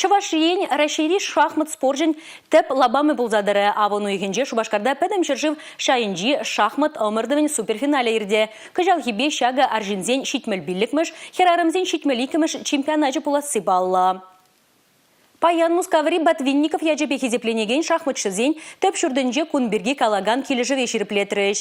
Чӑваш Ен Раҫҫейри шахмат спорчӗн тӗп лапамӗ пулса тӑрӗ. Авӑн уйӑхӗнче Шупашкарта пӗтӗм ҫӗршыв шайӗнчи шахмат ӑмӑртӑвӗн суперфиналӗ иртӗ. Кӑҫалхипе ҫакӑ арҫынсен 75-мӗш, хӗрарӑмсен 72-мӗш чемпионачӗ пуласси паллӑ. Паян Мускаври Ботвинников ячӗпе хисепленекен шахматҫӑсен тӗп ҫуртӗнче кун пирки калакан килӗшӗве ҫирӗплетрӗҫ.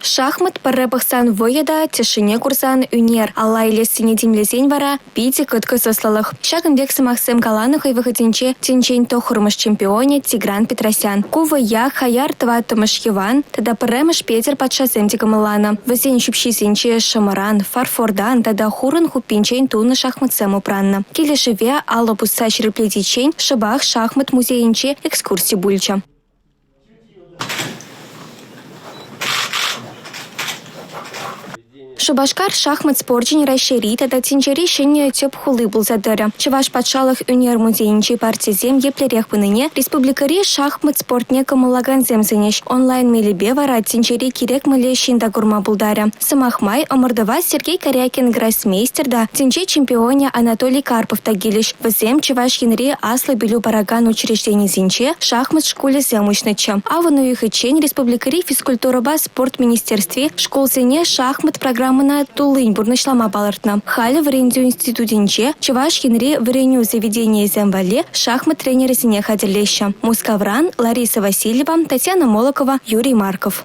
Шахмат пӗрре пӑхсан вӑйӑ та, тӗшшине курсан – ӳнер, алла илессине тимлесен вара – питӗ кӑткӑс ӑслӑлӑх. Ҫакӑн пек сӑмахсем каланӑ хӑй вӑхӑтӗнче тӗнчен тӑххӑрмӗш чемпионӗ Тигран Петросян. Ку вӑййа хаяр тӑваттӑмӗш Йӑван тата пӗрремӗш Петӗр патшасем те кӑмӑлланӑ. Вӗсен ҫӳпҫисенче шӑмӑран, фарфортан тата хурӑн хуппинчен тунӑ шахматсем упраннӑ. Килӗшӗве алӑ пусса ҫирӗплетиччен шӑпах шахмат музейӗнче экскурси пулчӗ. Шупашкар шахмат спорчӗн Раҫҫейри тата тӗнчери ҫӗнӗ тӗп хули пулса тӑрӗ. Чӑваш патшалӑх ӳнер музейӗнчи партисем еплерех пынине республикӑри шахмат спортне кӑмӑллакансем сӗнӗҫ. Онлайн мелӗпе вара тӗнчери кирек мӗнле ҫын та курма пултарӗ. Сӑмах май, ӑмӑртӑва Сергей Карякин гроссмейстер та, тӗнче чемпионӗ Анатолий Карпов та килӗҫ. Вӗсем Чӑваш Енри аслӑ пӗлӳ паракан учрежденисенче шахмат шкулӗсем уҫнӑччӗ. Авӑн уйӑхӗччен республикӑри физкультурӑпа спорт министерстви шкулсене шахмат программӑна туллин пурнӑҫлама палӑртнӑ. Халӗ вӗрентӳ институтӗнче Чӑваш Енри вӗренӳ заведенийӗсем валли шахмат тренерӗсене хатӗрлеҫҫӗ. Мускавран Лариса Васильева, Татьяна Молокова, Юрий Марков.